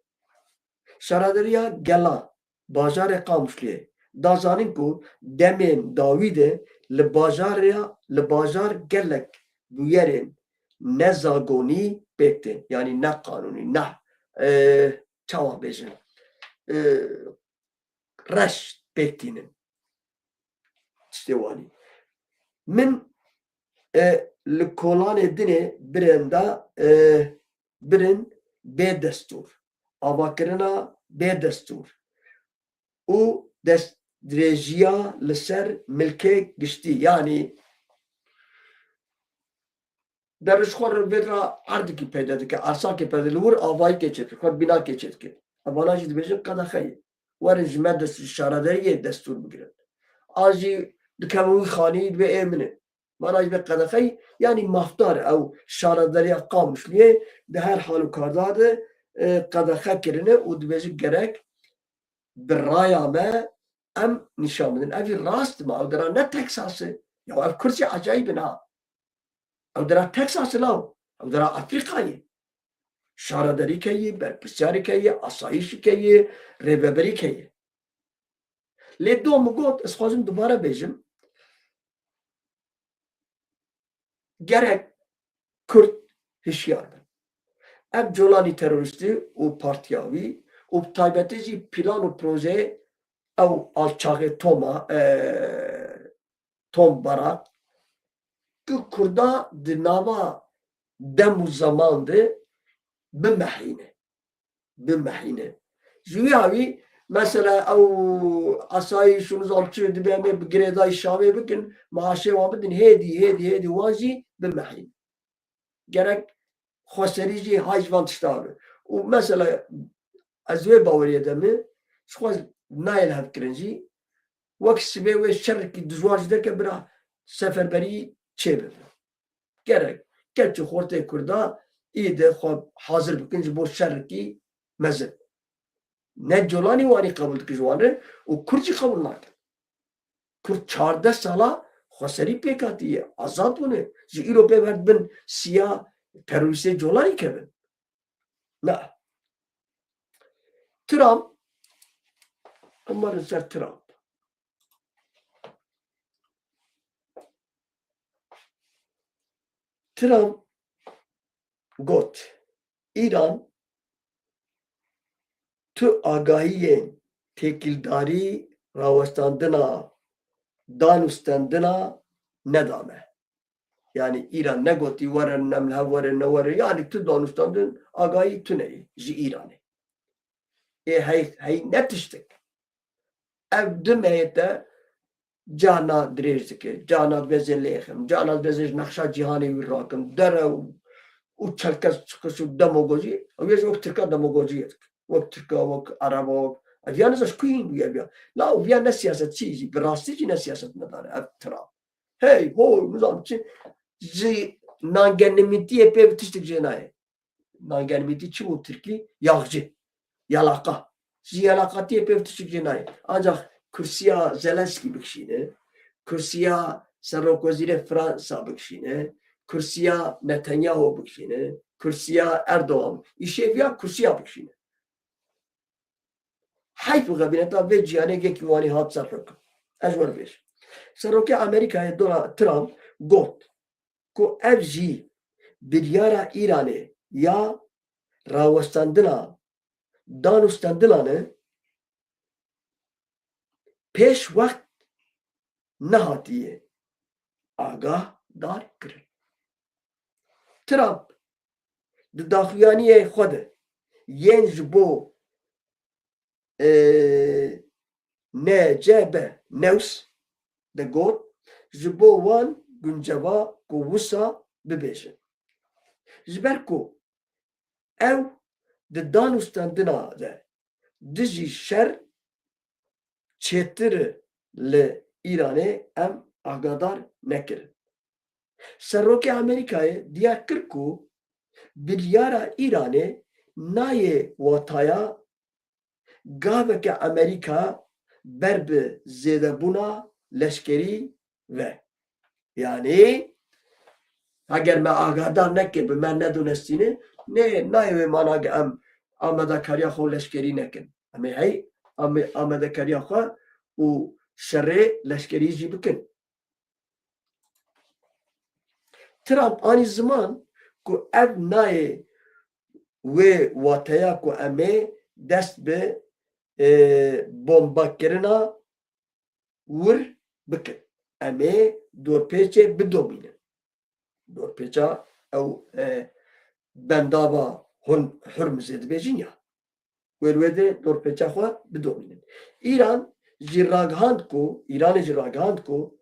Şaredariya Gela bajarê Qamişlûyê da zanîn ku demên dawî de li bajarê, li bajar gelek bûyerên nezagonî pêk tên. Yanî neqanûnî, ne, e, çawa bêjin, e, reş pêk tînin. Tiştê wanî. Min, e, li kolanê dinê birên da, e, birin bê destûr, avakirina bê destûr û destdirêjiya li ser milkê giştî, yanî Derviş xwe re vê re erdikî peyde dike, ersakê peyde, li wir avayîkê çêdike, xwe bînakê çêdike. Ev vana jî dibêjin qedexe ye. Werin ji me dest, şaredariyê destûr bigirin. A jî dikeve wî xanî, dibê ê min e. Vana jî vê qedexeyî, yanî mafdar e, ew şaredariya Qamişliyê di her hal û karda de, e, qedexe kirine û dibêjin gerek bi raya me em nîşan bidin. Ev jî rast ma, ew dera ne Texas e. Ya ev kursî ecayîb in ha. Ew dera Texas e law. Ew dera Afrîkayê. Şaredarî keyî, berpirsyarî keyî, asayîşî keyî, rêveberî keyî. Lê do min got, ez xwazim dubare bêjim, gerek Kurd hişyar bin. Ev Colanî terorîstî û partiya wî û bi taybetî jî plan û projeyê ew alçaxê Toma, e, Tom Barak, ku Kurda di nava dem û zeman de bimehîne. Bimehîne. Ji wî hawî, mesela ew asayîş û nizam çi dibe em ê bi girêdayî Şamê bikin, maaşê wan bidin, hêdî, hêdî, hêdî wan jî bimehîn. Gerek xweserî jî hay ji van tişta be. Û mesela ez wê baweriyê de me, ji xwe nayê li hev kirin jî, wek sibê wê şerekî dijwar ji derke bira seferberî çêbibe. Gerek keç û xortê Kurda î de xwe hazir bikin ji bo şerekî mezin. Ne Colanî wanî qebûl dike ji wan re û Kurd jî qebûl nake. Kurd çardeh sala xweserî pêk hatiye, azad bûne. Ji îro pê ve dibin siya terorîstê Colanî kevin. Na. Trump, em werin ser Trump. Trump got, Îran tu agahiyên têkildarî, rawestandina, danûstendina neda me. Yanî Îran negotî werin, em li hev werin, newerin. Yanî tu danûstandin, agahî tune ye ji Îranê. Ê hey, hey ne tiştik. Ev du mehê te carna dirêj dike, carna dibêje lêxim, carna dibêje ji nexşa cîhanê wî rakim, dere û, û çelkes çıkış û demagojî, ew yê ji wek Tirka demagojiyê dike. Wek Tirka, wek Ereba, wek, ev ya niza ji ku hîn bûye ev ya. La ev ya ne siyasetçî jî, bi rastî jî ne siyasetmedar e, ev Trump. Hey, ho, nizam çi, ji nangenimîtiyê pê bi tiştik jê nayê. Nangenimîtî çi bû tirkî? Yaxcı. Yalaka. Ji yalakatiyê pê tiştik jê nayê. Ancak kursiya Zelenskî bikişîne, kursiya serokwezîrê Fransa bikişîne, kursiya Netanyahu bikişîne, kursiya Erdogan. Îşê viya kursiya bikişîne. Heyf û xebîneta vê cîhanê yekî wanî hat ser hukm. Ez wer vêj. Serokê Amerîkayê Donald Trump got ku ev jî biryara Îranê ya rawestandina, danûstendinane pêş wext nehatiye agahdar kirin. Trump di daxuyaniyê xwe de yên ji bo, e, N C B News de got, ji bo wan gunceva ku wisa bibêjin. Ji ber ku ew di danûstendina de dijî şer çêtir li Îranê em agadar nekirin. Serokê Amerîkayê diyar kir ku biryara Îranê nayê wataya gaveke Amerîka ber bi zêdebûna leşkerî ve. Yanî, eger me agadar neke, bi me nedonestîne, nê, nayê wê mana ge em amadekariya xwe leşkerî nekin. Em ê hey, em ê amadekariya xwe û şerê leşkerî jî bikin. Trump anî ziman ku ev nayê wê wateya ku em ê dest bi, e, bombakirina wir bikin. Em ê dorpêçê bidomînin. Dorpêça ew, e, bendava Hun-, Hurmizê dibêjin ya. Wê li wê de dorpêça xwe bidomînin. Îran jî ragihand ku, Îranê jî ragihand ku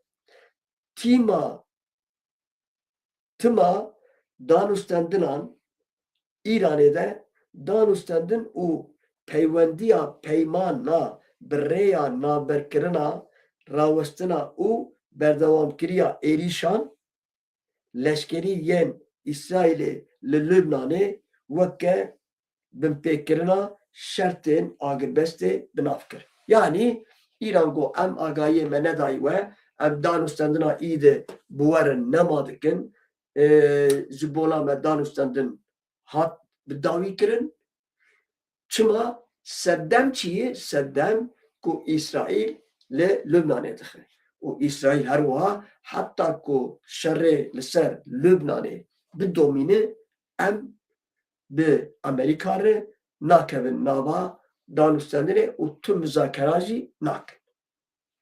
tîma, tima danûstendinan Îranê de danûstendin û peywendiya peymana bi rêya navberkirina rawestina û berdewamkiriya êrîşan leşkerî yên Îsraîlê li Lubnanê weke binpêkirina şertên agirbestê bi nav kir. Yanî Îran got, em agahiyê me nedayî we, em danûstendina îdê bi we re nema dikin, e, ji bona me danûstendin hat bi dawî kirin. Çima? Serdem çi ye? Serdem ku Îsraîl li Lubnanê dixe. Û Îsraîl her wiha heta ku şerê li ser Lubnanê bidomîne, em bi Amerîka re nakevin nava danûstendinê û tu muzakera jî nakin.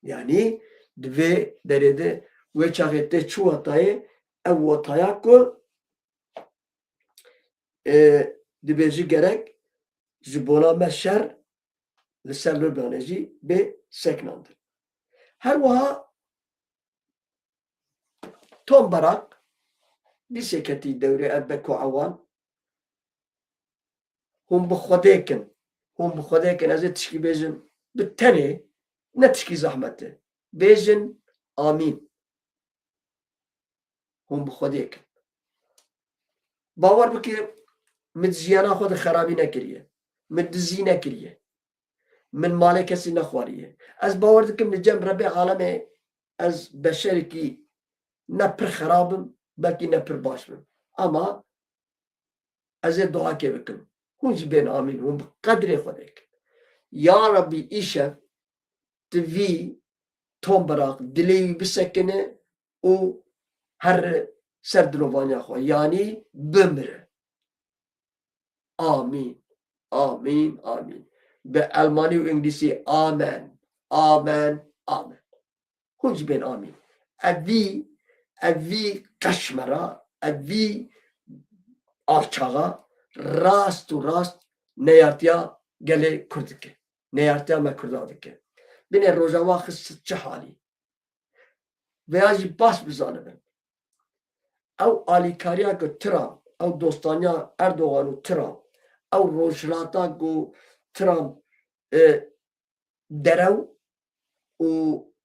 Yanî di vê derê de wê çaxê tê çi watayê? Ew wataya ku e, dibêjî gerek ji bona me şer li ser Lubnanê jî bê sekinandin. Her wiha Tom Barak dîsê ketî dewrê ev Beko Ewan, hûn bi Xwedê kin, hûn bi Xwedê kin, ez ê tişkî bêjim, bi tenê, ne tişkî zehmet e. Bêjin amîn. Hûn bi Xwedê kin. Bawer bike, min di jiyana xwe de xerabî nekiriye. Min dizî nekiriye. Min malê kesî nexwariye. Ez bawer dikim li cem Rebê alemê ez beşerekî ne pir xerab im, belkî ne pir baş bim. Ama ez ê duakê bikim. Hûn jî bên amîn, hûn bi qedrê Xwedê kin. Ya Rebî, îşev tu vî Tom Barak dilê wî bisekine û here ser dilovaniya xwe, yanî bimire. Amîn. Amîn. Amîn. Bi elmanî û îngilîzî amen. Amen. Amen. Hûn jî bên amîn. Ev vî, ev vî qeşmera, ev vî alçaxa rast û rast neyartiya gelê Kurd dike. Neyartiya me Kurda dike. Binê Rojava xist çi halî? Veya jî baş bizanibin. Ew alîkariya ku Trump, ew dostaniya Erdogan û Trump, ew rojhilata ku Trump, e, derew û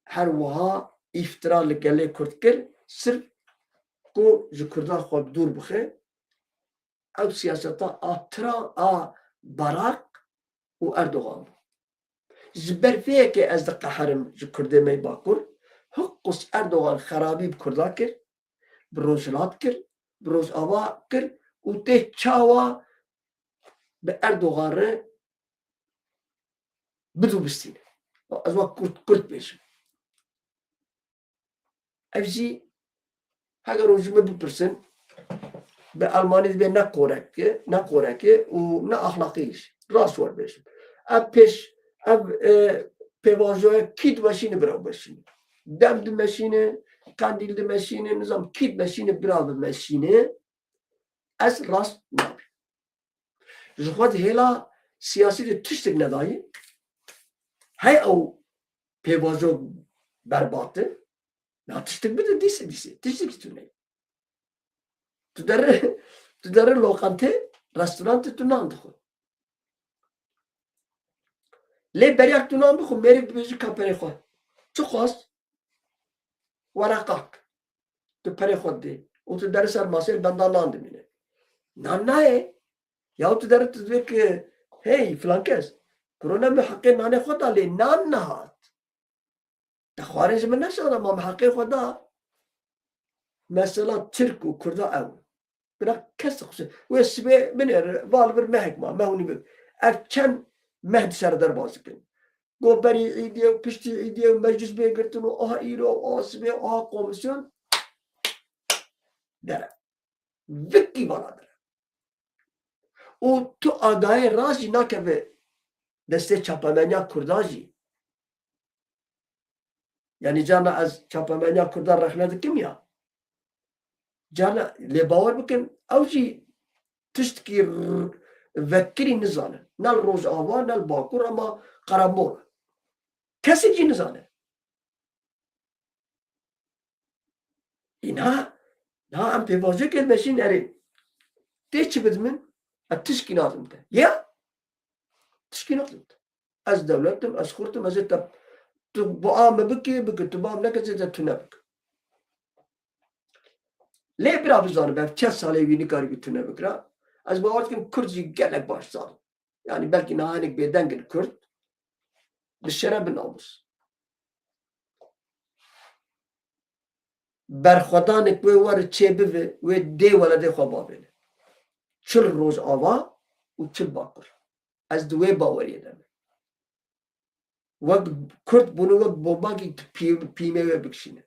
her wiha îftira li gelê Kurd kir, sirf ku ji Kurdan xwe dûr bixe, ew siyaseta a Trump, a Barak û Erdogan bû. Ji ber vê yekê ez diqeherim ji Kurdê me yê Bakur, hiqûs Erdogan xerabî bi Kurda kir, bi Rojhilat kir, bi Rojava kir û tê çawa bi Erdogan re bidûbistîne. Ez wek Kurd, Kurd bêjim. Ev jî, heger hûn ji min bipirsin, bi Elmanî dibê ne korek e, ne korek e û ne axlaqî jî. Rast werbêjim. Ev pêş, ev, e, pêvajoya kî dimeşîne bira bimeşîne. Dem dimeşîne, Qendîl dimeşîne, nizam kî dimeşîne bira bimeşîne. Ez rast nabim. Ji xwe di hêla siyasî de tiştek nedayê. Hey ew pêvajo berbat e. Na tiştek bide dîse dîse. Tiştekî tune. Tu derê, tu derê loqantê, restorantê tu nan dixwe. Lê beriya tu nan bixwe, mêrik dibêje ka perê xwe. Çi xwest? Wereqak. Tu perê xwe didê. Û tu derê ser masê li benda nan dimîne. Nan nayê. Ya tu derê tu dibê ki, hey, filan kes, kuro ne min heqê nanê xwe da, lê nan nehat. Te xwarin ji min neşana, ma min heqê xwe da. Mesela Tirk û Kurda ew. Bira kes dixuze. Wê sibê binêre, va li vir mehek ma, me hûnî bib. Ev çend meh di ser derbas dikin. Go berî îdê û piştî îdê û meclis bê girtin û aha îro, aha sibê, aha komisyon. Dere. Vikî vala dere. Û tu agahê rast jî nakeve destê çapemeniya Kurda jî. Yanî carna ez çapemeniya Kurda rexne dikim ya. Carna lê bawer bikin, ew jî tiştkî r-, vekirî nizane. Ne li Rojava, ne li Bakur, ama qeramol. Kesê jî nizane. Îna, na em pêvajoyekê dimeşîn erê. Tê çi bidim min? Ez tişkî nadim te. Ya? Tişkî nadim te. Ez dewlet im, ez xurt im, ez ê te, tu bi a min bikî, bikî, tu bi a min nekî, ez ê te tune bikim. Lê bira bizanim, ev çend salê wî nikarî bî tune bikira. Ez bawer dikim Kurd jî gelek baş zan. Yanî belkî niha hinek bêdeng in Kurd. Bi şeref, bi namûs. Berxwedanek wê were çê bive, wê dê weledê xwe bavêne. Çil Rojava û çil Bakur. Ez di wê baweriyê de me. Wek Kurd bûne, wek bombakî tu pî-, pîmê wê bikişîne.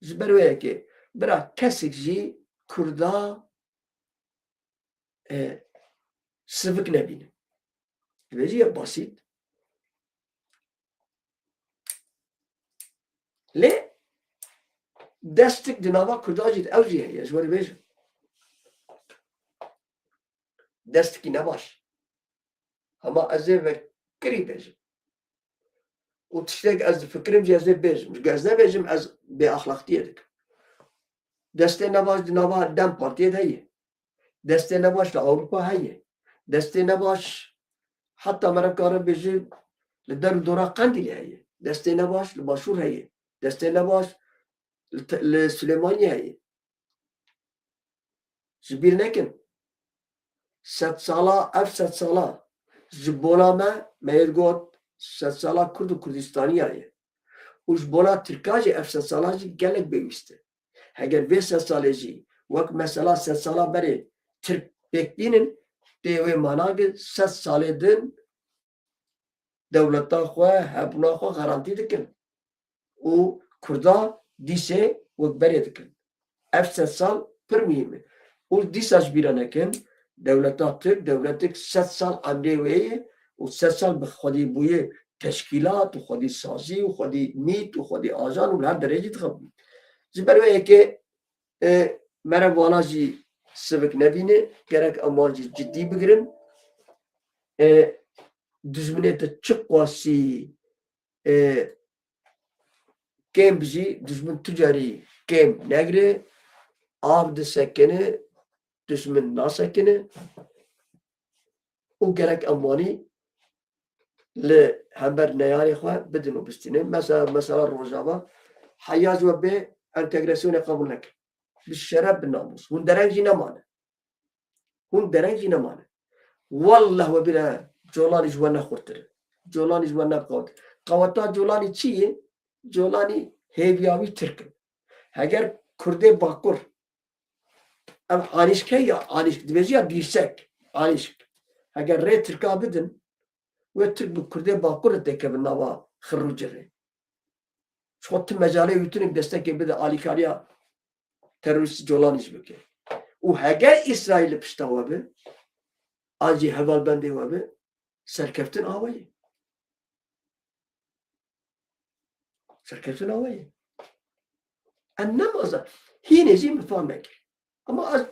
Ji ber wê yekê bira kesek jî Kurda, e, sivik nebîne. Dibêjî ya basît. Lê destik di nava Kurdan jî de ew jî heye, ji we re bêjim. Destikî ne baş. Hema ez ê vekirî bêjim. Û tiştek ez difikirim jî ez ê bêjim. Ji ez nebêjim ez bêaxlaqtiyê dikim. Destê nebaş di nava DEM Partiyê de heye. Destê nebaş li Ewropa heye. Destê nebaş heta mere bikarim bêjim li der û dora Qendîlê heye. Destê nebaş li Başûr heye. Destê nebaş li te-, li Silêmaniyê heye. Ji bîr nekin. Sedsala, ev sedsala ji bona me, me yê got, sedsala Kurd û Kurdistaniya ye. Û ji bona Tirka jî ev sedsala jî gelek pêwîst e. Heger vê sedsalê jî wek mesela sedsala berê Tirk pêk bînin, pê wê mana ki sed salê din dewleta xwe, hebûna xwe garantî dikin. Û Kurda dîsê wek berê dikin. Ev sed sal pir muhîm e. Û dîsa ji bîra nekin, dewleta Tirk, dewletek sed sal emrê wê ye û sed sal bi xwedî bûye teşkîlat û xwedî sazî û xwedî mît û xwedî ajan û li her derê jî dixebû. Ji ber wê yekê, e, mere vana jî sivik nebîne, gerek em wan jî cidî bigirin. E, dijminê te çi qasî, e, kêm bijî, dijmin tu carî kêm negire, av disekine, dijmin nasekine û gerek em wanî li hember neyarê xwe bidin û bistînin. Mesela, mesela Rojava, heya ji we bê entegrasyonê qebûl nekin. Bi şeref, bi namûs. Hûn dereng jî nemane. Hûn dereng jî nemane. Wallah we bîre Colanî ji we ne xurtir e. Colanî ji we ne bi qewet. Qeweta Colanî çi ye? Colanî hêviya wî Tirk in. Heger Kurdê Bakur, ev anîşk heye ya, anîşk dibêjî ya dîrsek, anîşk. Heger rê Tirka bidin, wê Tirk bi Kurdê Bakur re têkevin nava xirr û cirê. Ji xwe tu mecalê wî tune destekê bide alîkariya terorîst Colanî jî bike. Û heger Îsraîl li pişta we be, an jî hevalbendê we be, serkeftin a we ye. Serkeftin a we ye. Em nemaze. Hînê jî min fam nekir. Ama ez,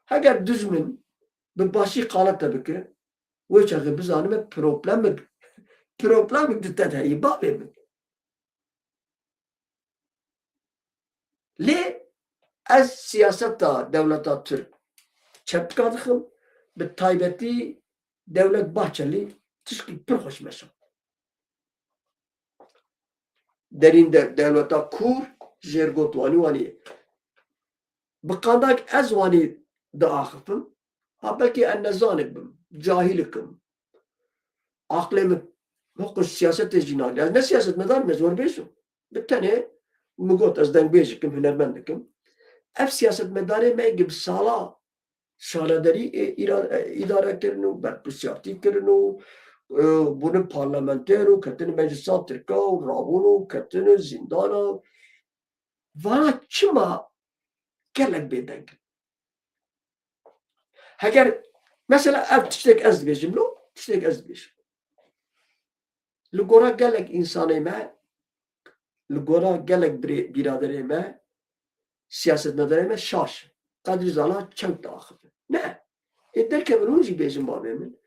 heger dijmin bi başî qala te bike, wê çaxê bizanime problemik, problemik di te de heye, bavê min. Lê ez siyaseta dewleta Tirk çepika dixim, bi taybetî dewlet Bahçelî tişkî pir xweş meşand. Derîn de dewleta kûr jêr got wanî wanî. Bi qandak ez wanî diaxifim. Ha belkî ez nezanik bim, cahîlik im. Aqlê min hiqû siyasetê jî nagire. Ez ne siyasetmedar im, ez werbêj im. Bi tenê min got ez dengbêjik im, hunermendik im. Ev siyasetmedarê me gi bi sala şaredarî, e, îra-, e, îdare kirin û berpirsiyartî kirin û, e, bûne parlamenter û ketine meclisa Tirka û rabûn û ketine zîndana. Vana çima gelek bêdeng in? Heger mesela ev tiştek ez dibêjim lo, tiştek ez dibêjim. Li gora gelek însanê me, li gora gelek birê-, biraderê me, siyasetmedarê me şaş. Qedrî zana çend diaxive. Ne. Ê derkevin hûn jî bêjin bavê min.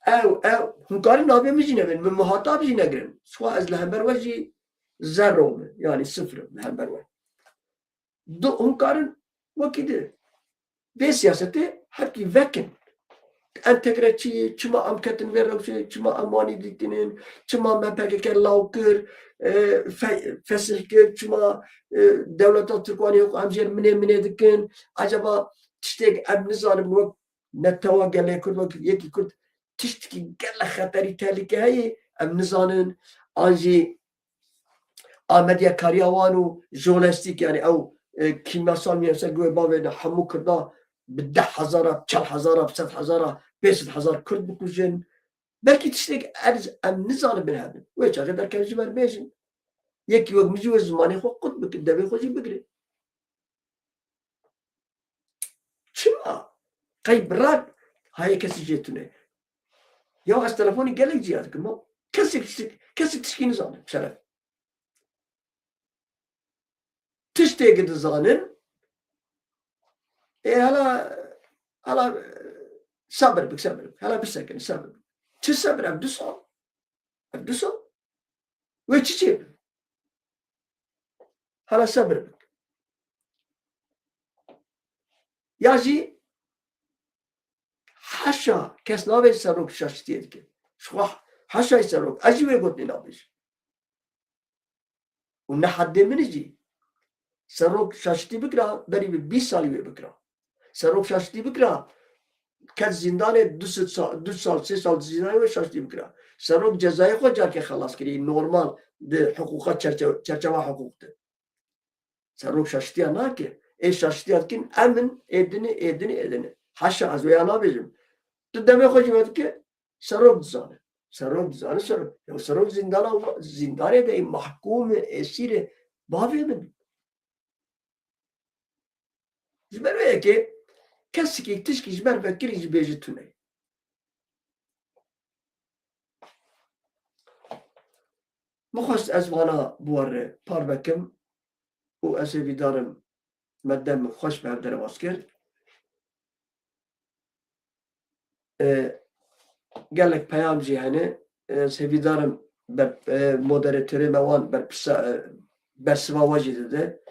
Ew, ew, hûn karin navê min jî nebin. Min muhatab jî negirin. Ji xwe ez li hember we jî zero me. Yanî sifir im li hember we. Du, hûn karin wekî di. vê siyasetê hepkî vekin. Entegre çi ye? Çima em ketin vê rewşê? Çima em wanî dîtinin? Çima me P K K law kir, e, fe-, fesih kir? Çima, e, dewleta Tirkwanî wek em jêr minê minê dikin? Acaba tiştêk em nizanin wek netewa gelê Kurd, wek yekî Kurd tiştekî gelek xeterî tehlîke heye, em nizanin, an jî amedyekariya wan û jolestîk, yani ew, e, kîmyasal mîyasal guhê bavê de hemû Kurda bi deh hezara, çar hezara, bi sed hezara, pênc sed hezar Kurd bikujin. Belkî tiştek erz em nizanin bin hebin. Wê çaxê derkevin ji ber bêjin. Yekî wek min jî wê zimanê xwe qut bikin, devê xwe jî bigire. Çima? Qey bira hayê kesî jê tune. Ya ez telefonî gelek ciya dikim, ma kesek tiştek, kesek tişkî nizane, şeref. Tiştê ki dizanin, e, hala, hala, e, sabir bik, sabir bik. Hala bisekin, sabir bik. Çi sabir? Ev du sal. Ev du sal. Wê çi çê? Hala sebir bik. Ya jî haşa kes nabêje serok şaşitiyê dike. Ji xwe haşa serok. Ez jî wê gotinê nabêjim. Û ne heddê min jî. Serok şaşitî bikira, berî bi bîst salî wê bikira. Serok şaşitî bikira, ket zîndanê du sed sal, du sal, sê sal zîndanê wê şaşitî bikira. Serok cezayê xwe carkê xelas kirî, normal di hiqûqa çerçe-, çerçeva hiqûq de. Serok şaşitiya nake. Ê şaşitiya dikin, em in, ê din e, ê din e, ê din e. Haşa, ez wê ya nabêjim. Tu demê xwe jî vedike, serok dizane. Serok dizane, serok. Ya serok zîndana, zîndanê de, mahkûm e, esîr e. Bavê min. Ji ber wê yekê kesekî tişkî ji ber vekirî jî bêje tune. Min xwest ez vana bi we re parve kim û ez hêvîdar im me dem xweş bi hev derbas kir. E, gelek peyam jî hene. Ez hêvîdar im ber-, e, moderatorê me wan berpirsa, e, bersiva we jî dide.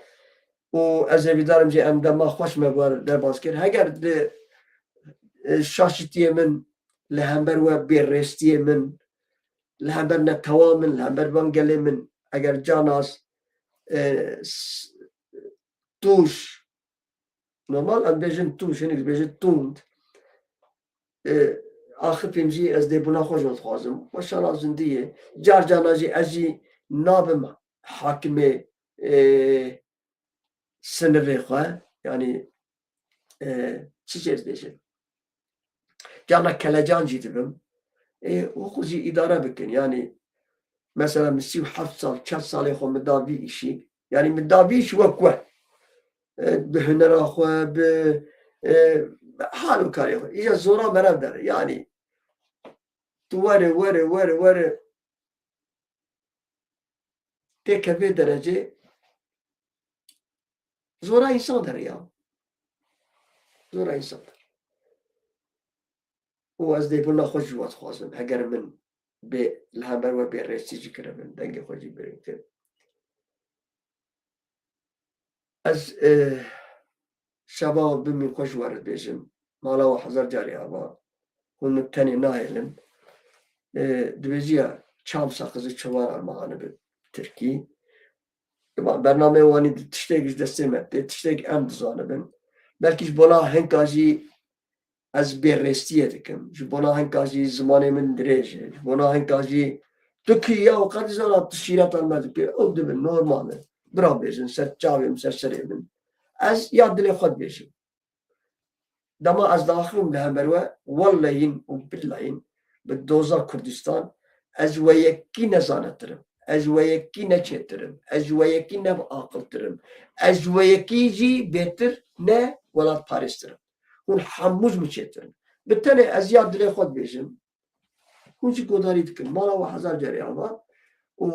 Û ez hêvîdar im jî em dema xweş me wer derbas kir. Heger di, e, şaşitiyê min, li hember we bêrêstiyê min, li hember netewa min, li hember van gelê min, eger canas, e, s-, tûş, normal em bêjin tûş, hinek dibêjin tund. E, axifîm jî ez dêbûna xwe ji we dixwazim. Xwe şana zindî ye. Car carna jî ez jî nabim hakimê, e, sinirê xwe. Yanî, e, çi jê dibêjin? Carna kelecan jî dibim. E, û xwe jî îdare bikin. Yanî, mesela min sî û heft sal, çar salê xwe min da vî îşî. Yanî min da vî îşî wek we. E, bi hunera xwe, bi, e, hal û karê xwe. Îja zora meriv dere. Yanî tu were, were, were, were. Têke vê derecê zora însan dere ya. Zora însan dere. Û ez dêbûna xwe ji we dixwazim. Heger min bê, li hember we bêrêstî jî kiribin, dengê xwe jî bilind kir. Ez, e, şeva bimîn xwe ji we re dibêjim. Mala we hezar carî ava. Hûn min tenê nahêlin. E, dibêjî ya çam saqizi çoban armağanı bi tirkî. Ema bernameyê wanî di tiştek ji destê me tê, tiştek em dizanibin. Belkî ji bona hinka jî ez bêrêstiyê dikim. Ji bona hinka jî zimanê min dirêj e. Ji bona hinka jî tu kî ya û qedî zana tu şîreta me dike. Ew dibin normal e. Bira bêjin ser çavê min, ser serê min. Ez ya dilê xwe dibêjim. Dema ez diaxivim li hember we, wellehîn û billehîn bi doza Kurdistan, ez ji we yekî nezanetir im. Ez ji we yekî neçêtir im. Ez ji we yekî ne bi aqiltir im. Ez ji we yekî jî bêtir ne welatparêztir im. Hûn hemû ji min çêtir in. Bi tenê ez ya dilê xwe dibêjim. Hûn jî guhdarî dikin. Mala we hezar carî ava û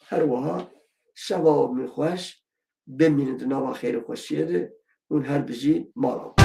her wiha şeva we bi min xweş, bimînin di nava xêr û xweşiyê de. Hûn her bijî, mala we.